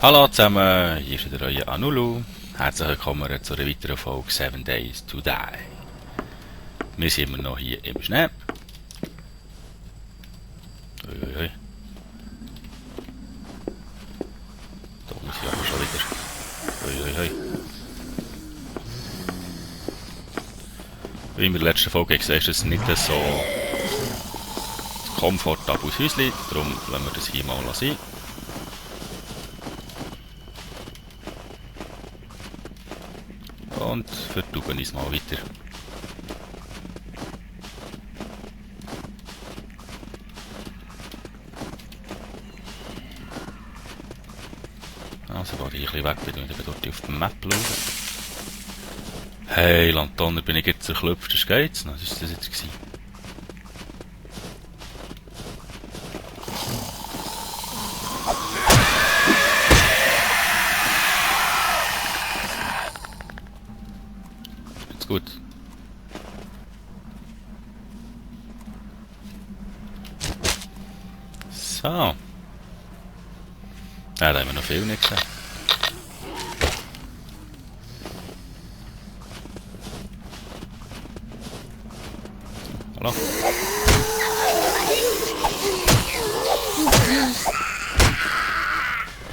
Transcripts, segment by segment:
Hallo zusammen, hier ist wieder euer Anulu. Herzlich willkommen zu einer weiteren Folge 7 Days to Die. Wir sind immer noch hier im Schnee. Uiuiui. Da muss ich aber schon wieder. Uiuiui. Wie in der letzten Folge gesehen ist es nicht so komfortables Häuschen, darum lassen wir das hier mal sein. Und vertauben uns mal weiter. Also gehe ich ein bisschen weg, bin ich dort auf der Map schauen. Hey, Lantana, bin ich jetzt zerklüpft, das geht's noch? Was war das jetzt gewesen? Jetzt gut. So. Ja, da haben wir noch viel nicht gesehen. Hallo?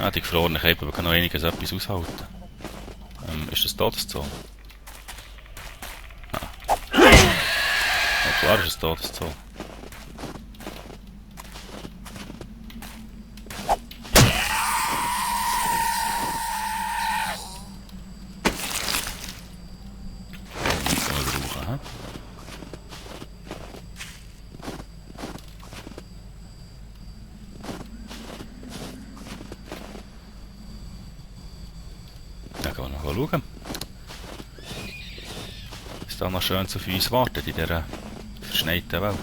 Ah, die gefrorene Käfer, aber kann noch einiges etwas aushalten. Ist das Todeszone? Ah. Ja, klar ist es Todeszone. Dann gehen wir noch schauen. Ist da noch schön auf uns wartet in dieser verschneiten Welt.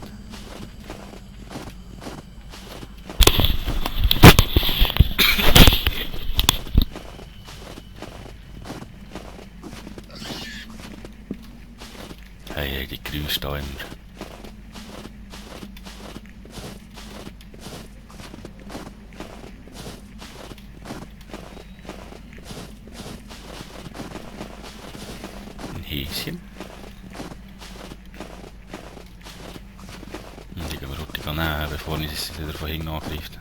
Hey, die Geräusche da immer. Häschen. Und die gehen wir heute nehmen, bevor ich sie wieder von hinten angreift.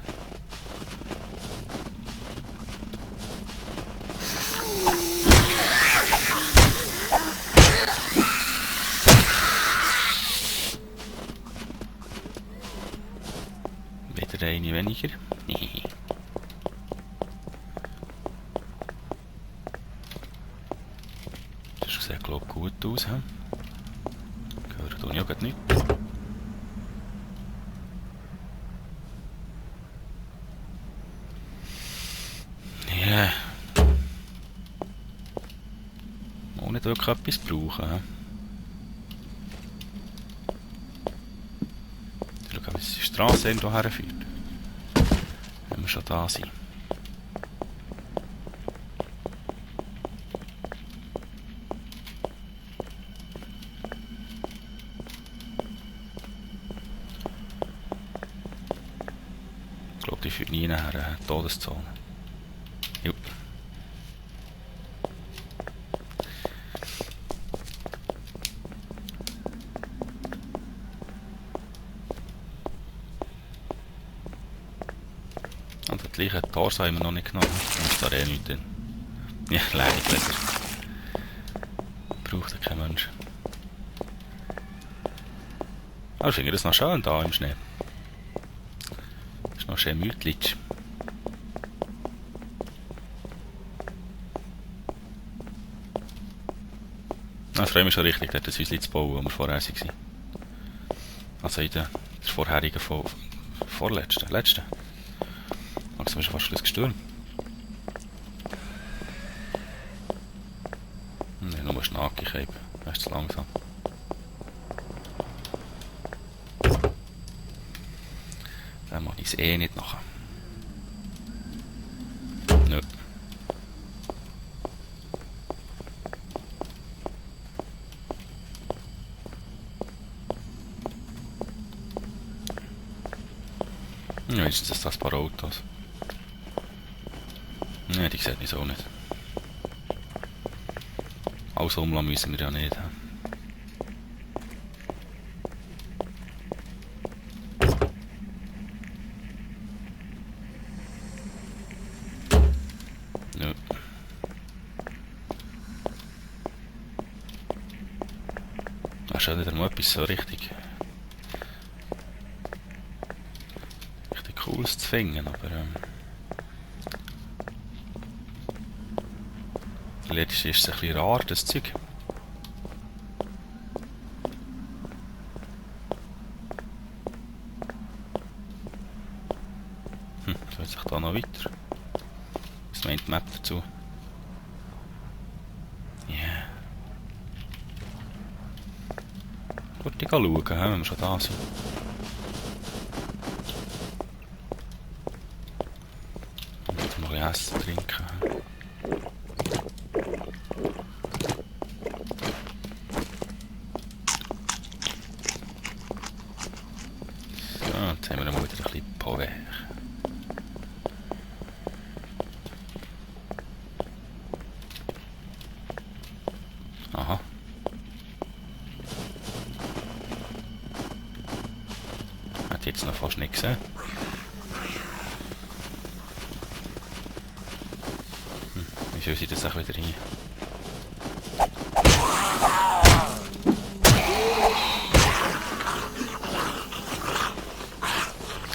Wieder eine weniger. Das sieht, glaube ich, gut aus. Gehört hier ja gerade nicht. Ja. Auch nicht wirklich etwas brauchen. Schauen, wie die Straße irgendwo herführt. Wenn wir schon da sind. Ich glaube, die führt nie nachher eine Todeszone. Jo. Und das gleiche Torso haben wir noch nicht genommen. Da ist da eh nichts drin. Ja, leider Blätter. Braucht ja kein Mensch. Aber ich finde das noch schön da im Schnee. Ist noch schön gemütlich. Ich freue mich schon richtig, dort das Häuschen zu bauen, wo wir vorher waren. Also in der vorherigen letzten. Langsam ist fast ein Gestürm. Nein, nur Schnacke, das ist zu langsam. Dann mache ich es eh nicht nachher. Nö. Ja, ist das paar Autos. Ja, Die sieht mich so nicht. Alles umlassen müssen wir ja nicht. Nö. Da ist schon wieder mal etwas so richtig Cooles zu finden, aber letztlich ist es ein bisschen rar, das Zeug. Dreht sich da noch weiter. Was meint die Map dazu? Yeah. Gut, ich gehe schauen, wenn wir schon da sind. Und jetzt mal ein bisschen essen, trinken. So, jetzt haben wir mal wieder ein bisschen Power. Aha. Hat jetzt noch fast nicht gesehen. Wieso sind das auch wieder hin?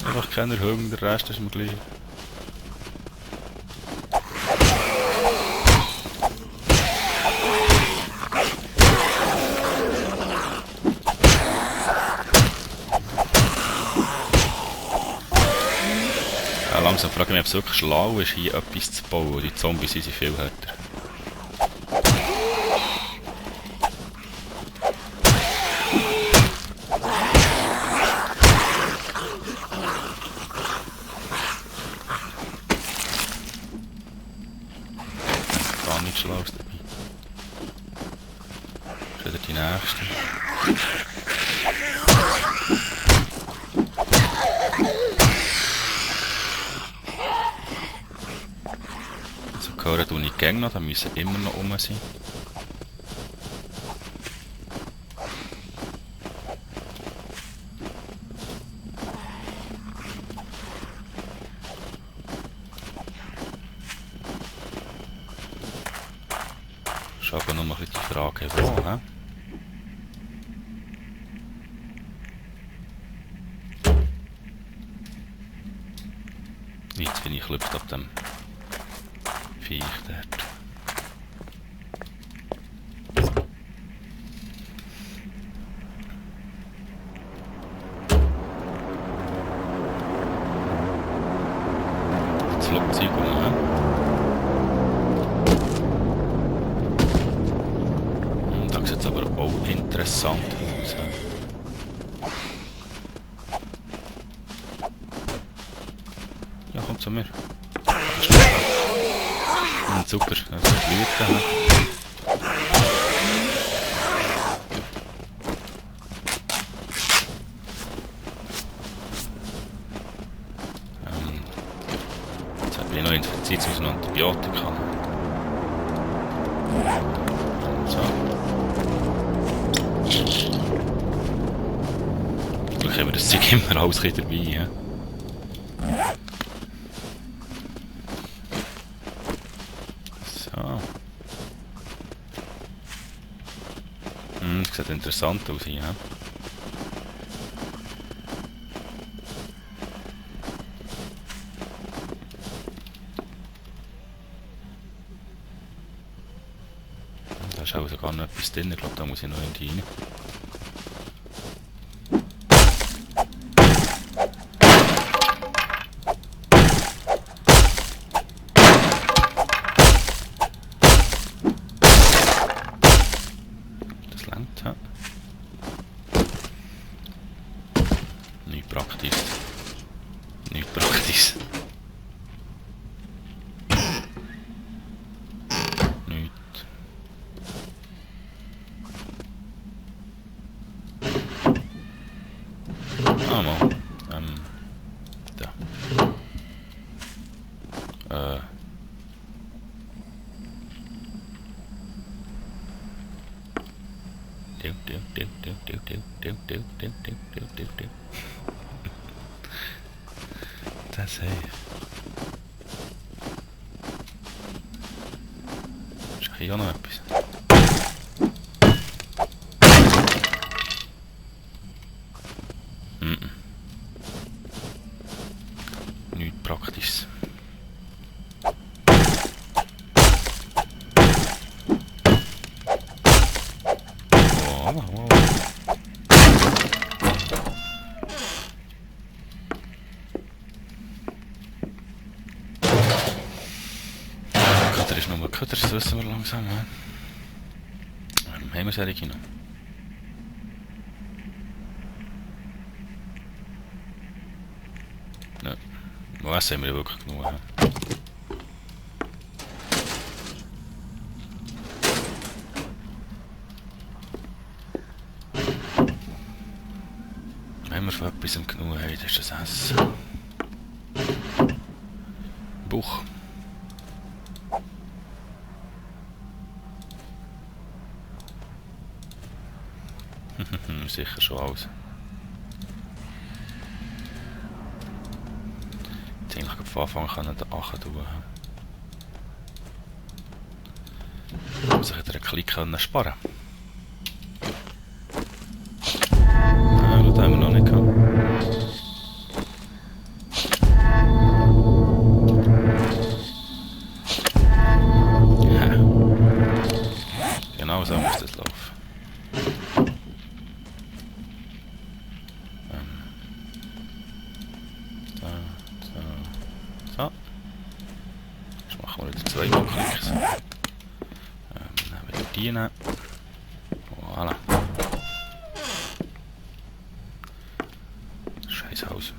Einfach keiner Hunger, der Rest ist mir gleich. Ja, langsam frage ich mich, ob es wirklich schlau ist, hier etwas zu bauen. Die Zombies sind viel härter. Gar nicht schlaues dabei. Das ist wieder die nächste. Also hören tue ich die noch, da müssen immer noch rum sein. Ist aber noch mal die Frage, wo, hä? Jetzt bin ich klüpft ab dem Viech dort. Das Flugzeug um, hä? Da sieht es aber auch interessant aus. Hä? Ja, komm zu mir. Super, das ist Blüten. Jetzt habe ich noch infiziert mit einem Antibiotika. So. Glück haben wir das Zeug immer alles dabei. Ja? So. Das sieht interessant aus hier. Ja? Da ist auch sogar noch etwas drin. Ich glaube, da muss ich noch irgendwie rein. Ja. Nicht praktisch. Nicht praktisch. Nicht. Ah, mal. Da. Das hey. Ist hier auch noch etwas? Nichts Praktisches. Wow. Köder ist nur Köder, das wissen wir langsam. Haben wir Serie noch? Nein. Was haben wir wirklich genug? Wenn wir von etwas genug haben, dann ist das Essen. Bauch. Sicher schon alles. Jetzt eigentlich von Anfang an da tun. Aber sich einen Klick sparen. Nein, das haben wir noch nicht gehabt. Ja. Genau so muss das laufen. So. Jetzt machen wir wieder zweimal Klicks. Dann wieder die nehmen. Voilà. Scheiß Haus.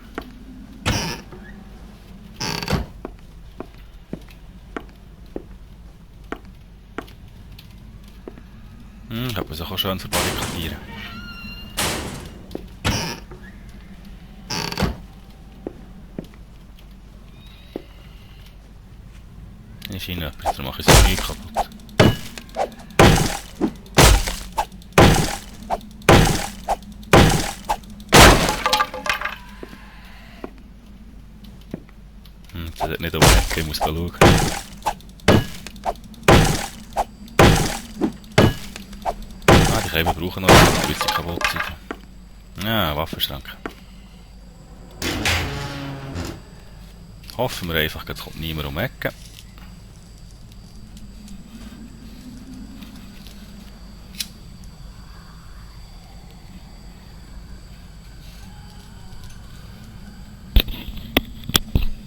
Hat man sich auch schön verbarrikadieren. Ich scheine etwas, darum mache ich es nicht kaputt. Das hat nicht um die Ecke, ich muss schauen. Die können wir brauchen noch, bis sie kaputt sind. Ja, Waffenschrank. Hoffen wir einfach, jetzt kommt niemand um die Ecke.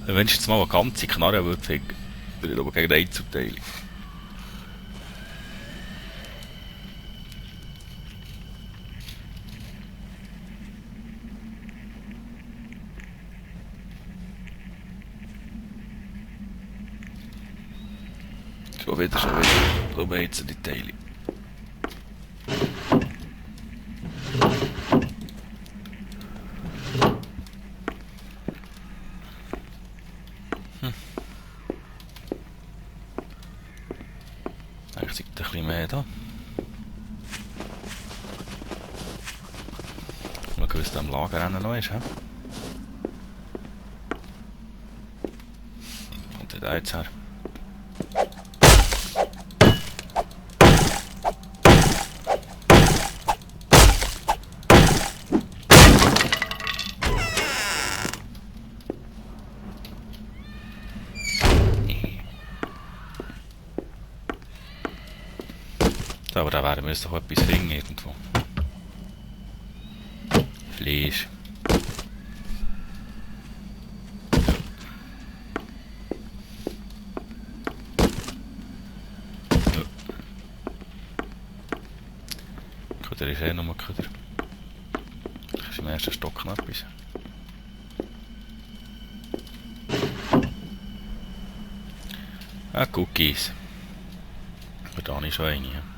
Wenn ich jetzt mal eine ganze Knarre würde finden, würde ich aber gegen den Einzelteil. Schon wieder. So jetzt die Teile. Eigentlich sieht ein bisschen mehr da. Mal gewusst, dass am Lagerrennen noch ist, hä? Kommt der jetzt her? Aber da werden wir jetzt doch etwas finden irgendwo. Fleisch. Ja. Köder ist nur Köder. Das ist im ersten Stock noch etwas. Cookies. Aber da nicht schon eine.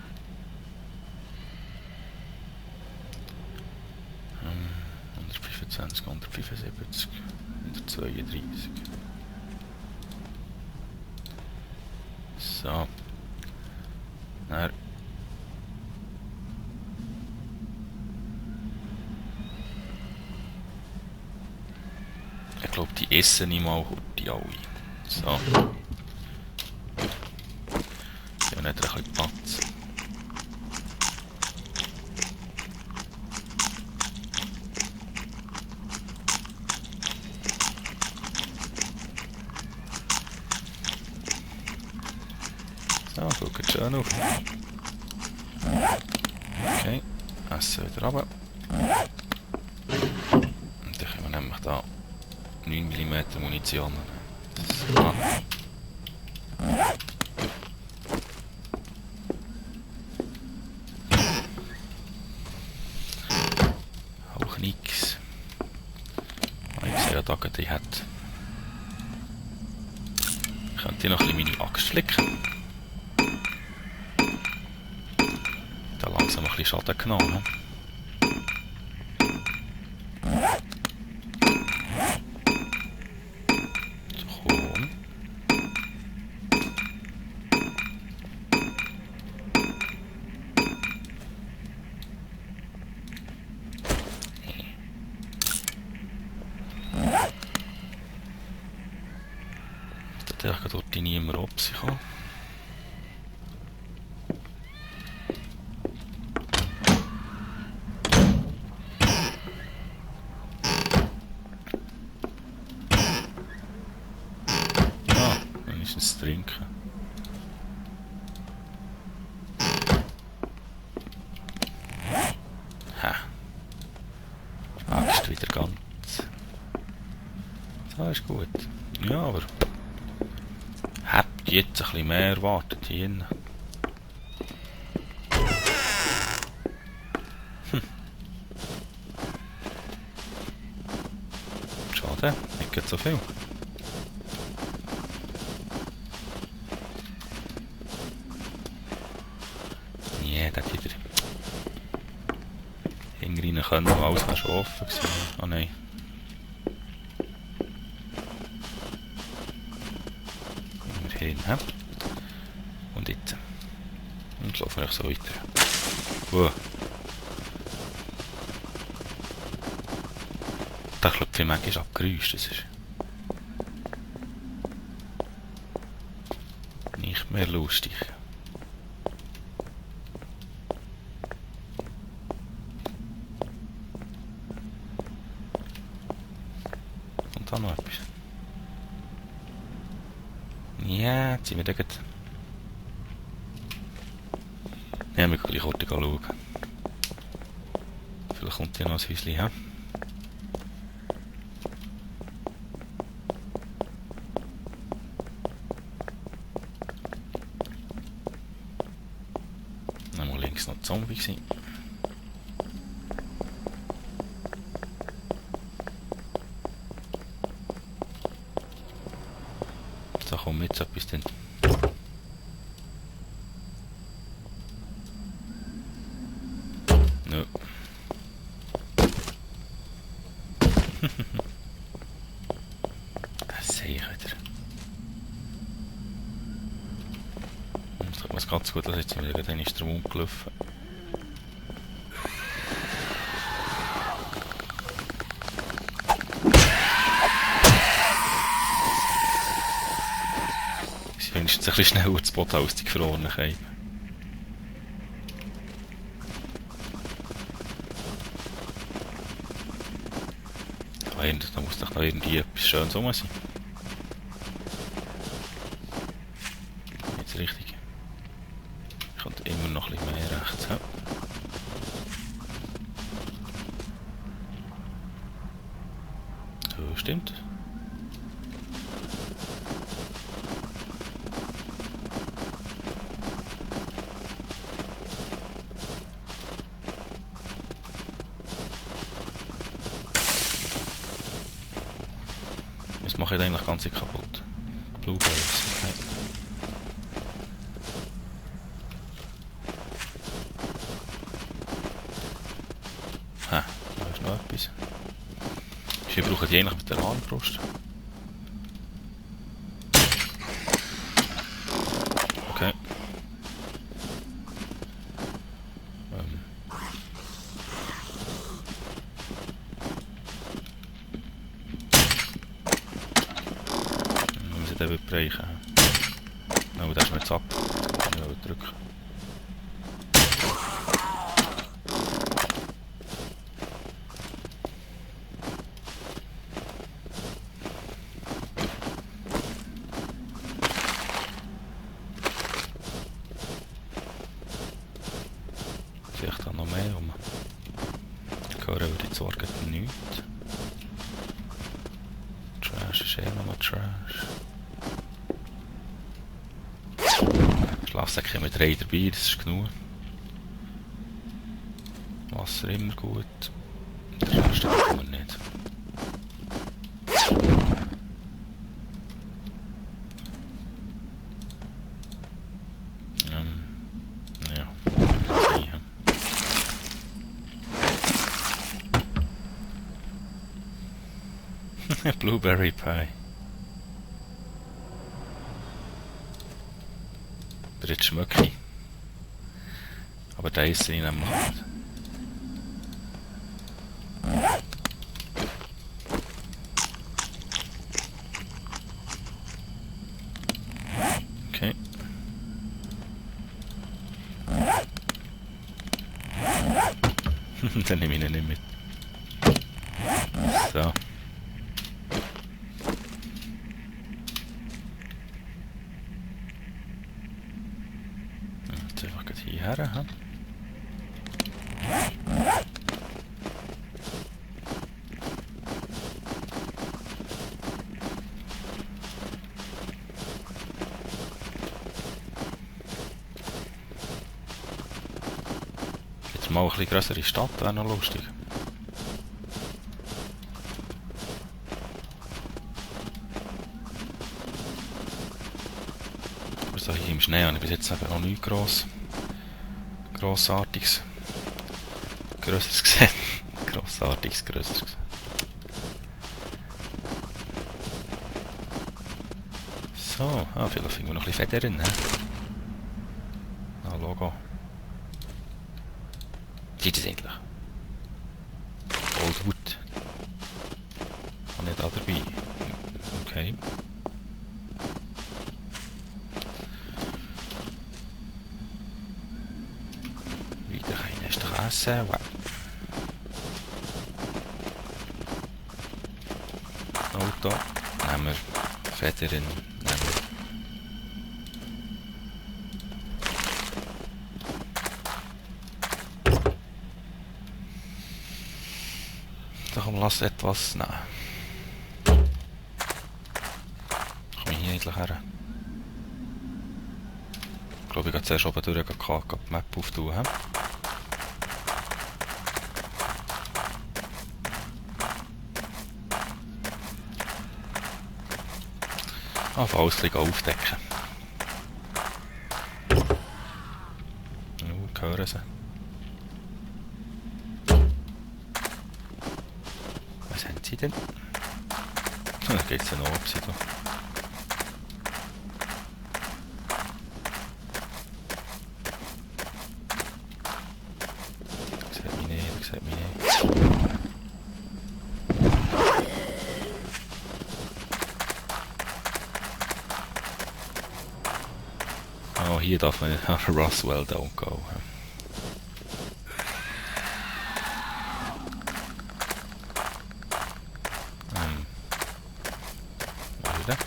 125, 175, 132. So. Dann glaube, die essen ich mal die alle. So. Ja, nicht ein bisschen Platz. So, schaut schön auf. Okay, Essen wieder runter. Und dann können wir nämlich da 9 mm Munition. So. Auch nix. Ich sehe ja da, die hat. Ich könnte noch ein bisschen meine Axt flicken. Da langsam ein bisschen Schaden genommen. Der kann dort niemand ab sich haben. Ah, wenigstens trinken. Ha. Axt wieder ganz. Das ist gut. Ja, aber habt jetzt ein bisschen mehr erwartet hier. Schade, nicht so viel. Nee, das wieder. Hinten rein können, alles wäre schon offen gewesen. Ah nein. Immerhin, hä? Und jetzt. Und laufen wir so weiter. Wow. Da klopft manchmal abgerüscht, das ist nicht mehr lustig. Und da noch etwas. Ja, jetzt sind wir da gerade. Ja, wir können gleich kurz schauen. Vielleicht kommt hier noch ein Häuschen her. Dann mal links noch ein Zombie gewesen. Da kommt jetzt etwas denn. Nö. Das sehe ich wieder. Das tut mir ganz gut, dass jetzt wieder den Strom umgelaufen. Sie wenigstens ein bisschen schneller das Boot aus die gefrorenen Kälte. Da muss doch noch irgendwie etwas Schönes rum sein. Jetzt richtig. Ich könnte immer noch ein bisschen mehr rechts haben. So, stimmt. Das mache ich eigentlich ganz kaputt. Blueberries, okay. Ha, da ist noch etwas. Wir brauchen die eigentlich mit der Armbrust. Okay. streichen. Oh, da ist mir jetzt ab. Ja, drücken. Vielleicht da noch mehr rum. Hören würde ich zwar nichts. Trash ist eh noch Trash. Schlafsäcke mit 3 dabei, das ist genug. Wasser immer gut. Der Rest kann man nicht. Ja. Blueberry Pie. Der jetzt schmeckt. Aber der ist ihn am Markt. Okay. Dann nehme ich ihn nicht mit. So. Jetzt einfach hierher. Hm? Jetzt mal ein bisschen größere Stadt, wäre noch lustig. Also hier im Schnee habe ich bis jetzt eben noch nichts Grossartiges. Grösseres gesehen. Grossartiges, Grösseres gesehen. So, vielleicht finden wir noch ein bisschen Fett drin. Ne? Logo. Sieht es endlich. Old Wood. Habe ich da dabei. Okay. Wieder eine Straße. Wow. Auto. Nehmen wir. Federn. Nehmen wir. Da komm, lass etwas. Nein. Komm ich hier eigentlich her? Ich glaube, ich gehe zuerst oben durch die Map auftun. Alles ein bisschen aufdecken. Hören sie. Was haben sie denn? Da geht es ja noch ab. Sieht mich nicht, sieht mich nicht. Oh, hier darf man Roswell don't go. Wieder.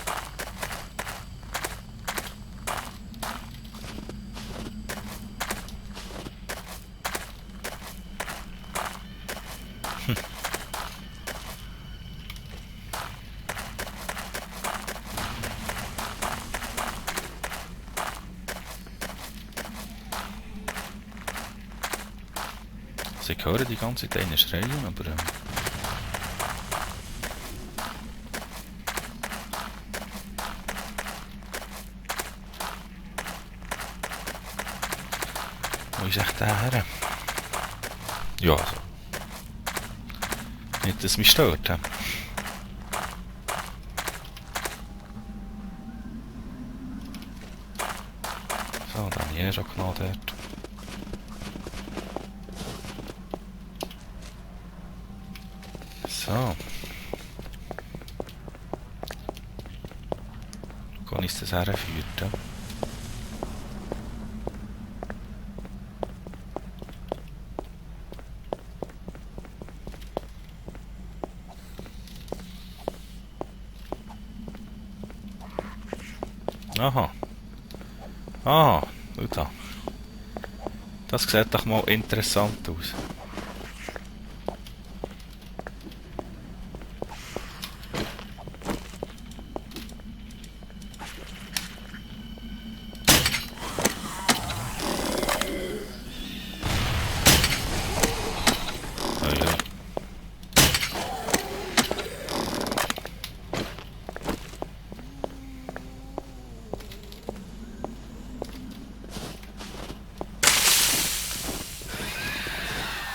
Also ich höre die ganze Zeit einen schreien, aber wo ist echt der her? Ja, also. Nicht, dass es mich stört. So, dann habe ich schon genau dort. So. wo uns das herführt. Ja. Aha. Aha, schau da. Das sieht doch mal interessant aus.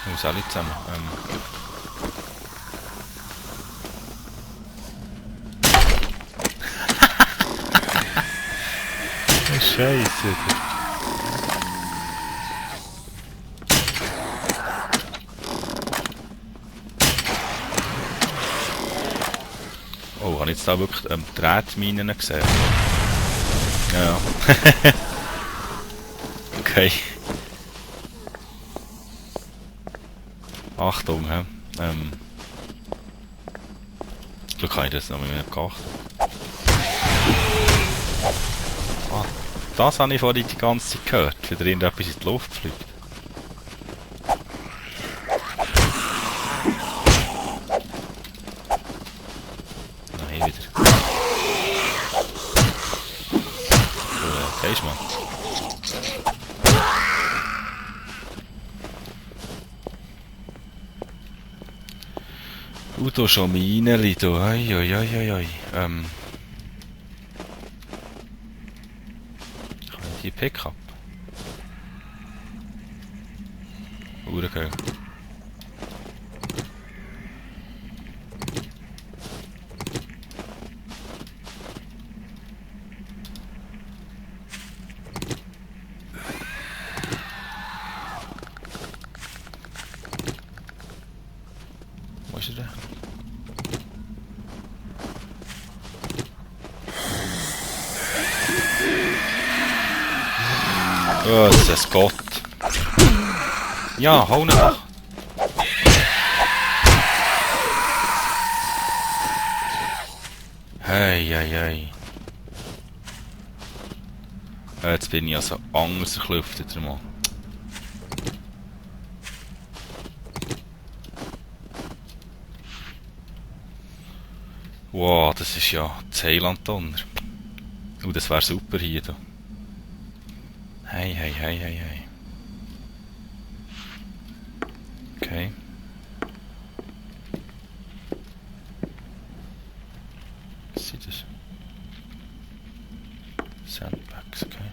Muss alle zusammen. Scheiße. Oh, habe ich jetzt da wirklich Tretminen gesehen? Ja. Okay. Achtung, hä? Glück habe ich das noch nicht geachtet. Ah, das habe ich vorhin die ganze Zeit gehört, wie da irgendetwas in die Luft fliegt. Nein, wieder. So, gehst du mal. Du schon Minerli, du. Oi. Kann ich die Pickup? Uhrgeil. Wo ist er denn? Oh, das ist ein Gott. Ja, hau nicht nach. Hey. Jetzt bin ich also anders erklüftet, Mann. Wow, das ist ja Zeilandtonner. Das wäre super hier. Da. Hey. Okay. Was sind das? Sandbags, okay.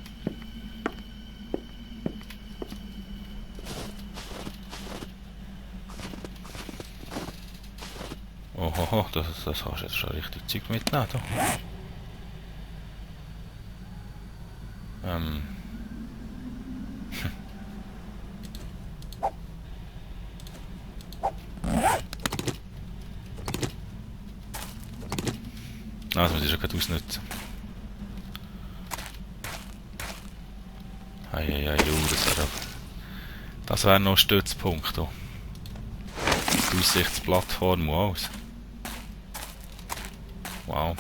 Oho, das hast du jetzt schon richtig Zeug mitgenommen. Das muss ich schon gerade ausnutzen. Hey, das wäre noch ein Stützpunkt. Oh. Die Aussichtsplattform und alles. Wow.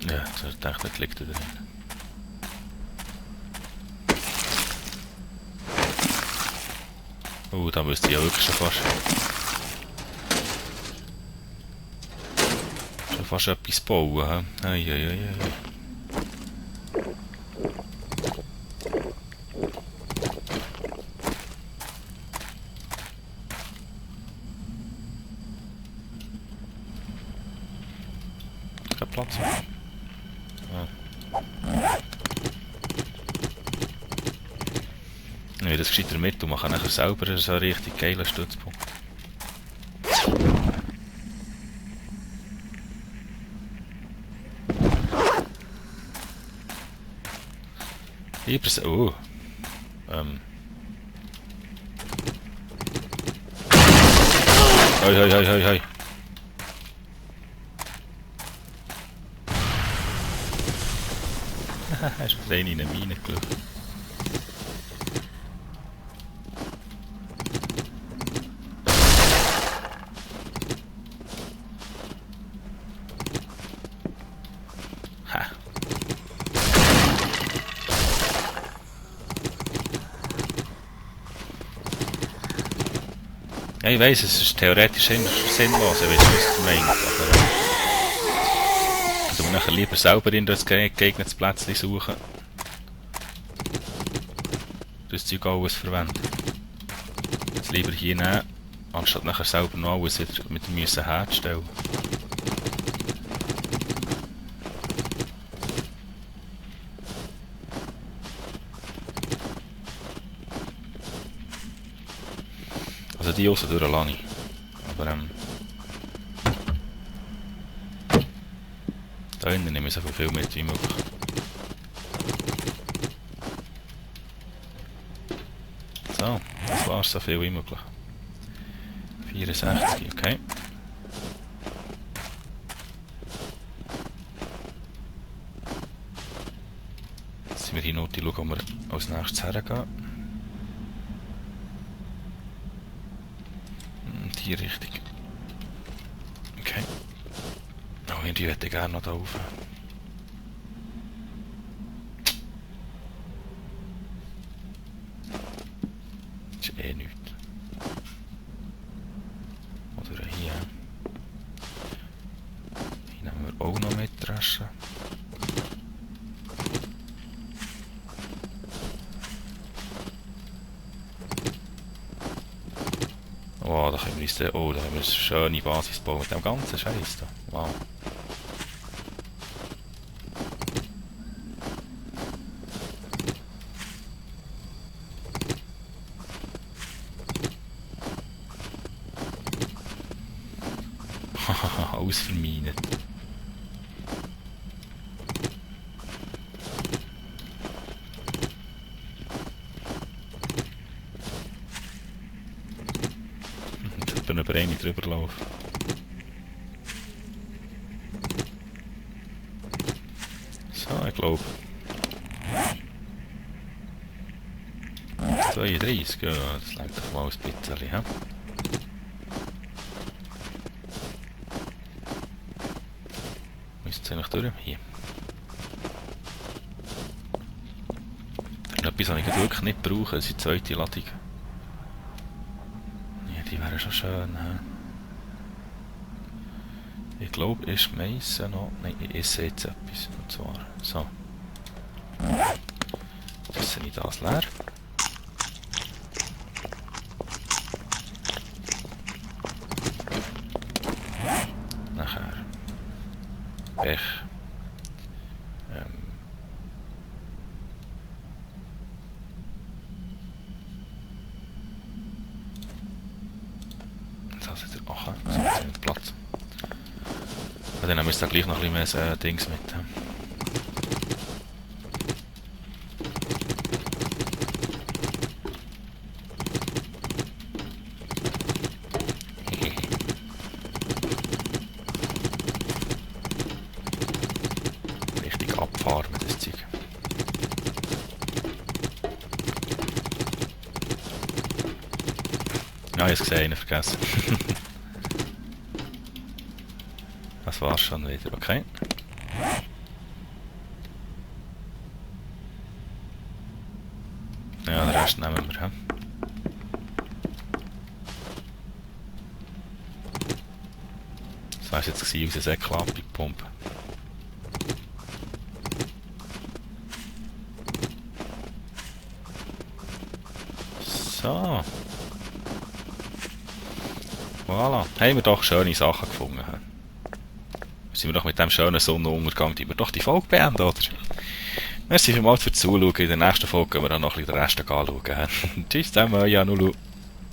Ja, ich dachte, das liegt da drin. Da müsste ich ja wirklich schon fast etwas bauen. Ei. Kein Platz mehr. Ja, das gescheiter mit und machen nachher selber so einen richtig geilen Stützpunkt. Oh. Hoi, hoi, hoi, hoi, hoi. Haha, ist rein in eine Mine gelaufen. Ha. Ja, ich weiss, es ist theoretisch immer sinnlos, wenn du es meinst, aber also wir nachher lieber selber in das geeignetes Plätzchen suchen. Das Zeug alles verwenden. Jetzt lieber hier nehmen, anstatt nachher selber noch alles wieder mit müssen herzustellen. Also die raus durch lasse ich. Aber da hinten nehme ich so viel mit wie möglich. So, das war's, so viel wie möglich. 64, okay. Jetzt sind wir hier noch, schauen, wo wir als nächstes hergehen. Die Richtung. Okay. Oh, die hätte ich gerne noch da rauf. Das ist eh nichts. Oder hier. Hier nehmen wir auch noch Mähdreschen. Oh, da können wir uns, oh, da haben wir eine schöne Basis bauen mit dem ganzen Scheiß da. Wow. Hahaha, alles verminen. Über eine drüber laufen. So, ich glaube. 32, ja, das längt doch mal ein bisschen, he? Müsste es eigentlich durch? Hier. Etwas, was ich wirklich nicht brauche, das ist die zweite Ladung. Die wäre schon schön, he? Ich glaube, ich schmeiße noch. Nein, ich sehe jetzt etwas. Und zwar so. Jetzt sind ich das leer. Nachher. Pech. Ach, so mit Platz. Ja, dann müsst ihr gleich noch ein bisschen mehr Dings mit. Richtig abfahren mit das Zeug. Ja, ich habe es gesehen, vergessen. Das war's schon wieder, okay. Ja, den Rest nehmen wir. He? Das war jetzt unsere Säcklampigpumpe. So. Voilà. Haben wir doch schöne Sachen gefunden. Sind wir doch mit dem schönen Sonnenuntergang, die wir doch die Folge beenden, oder? Merci vielmals fürs Zuschauen. In der nächsten Folge können wir dann noch ein bisschen den Rest anschauen. Tschüss zusammen, ja, Nulu.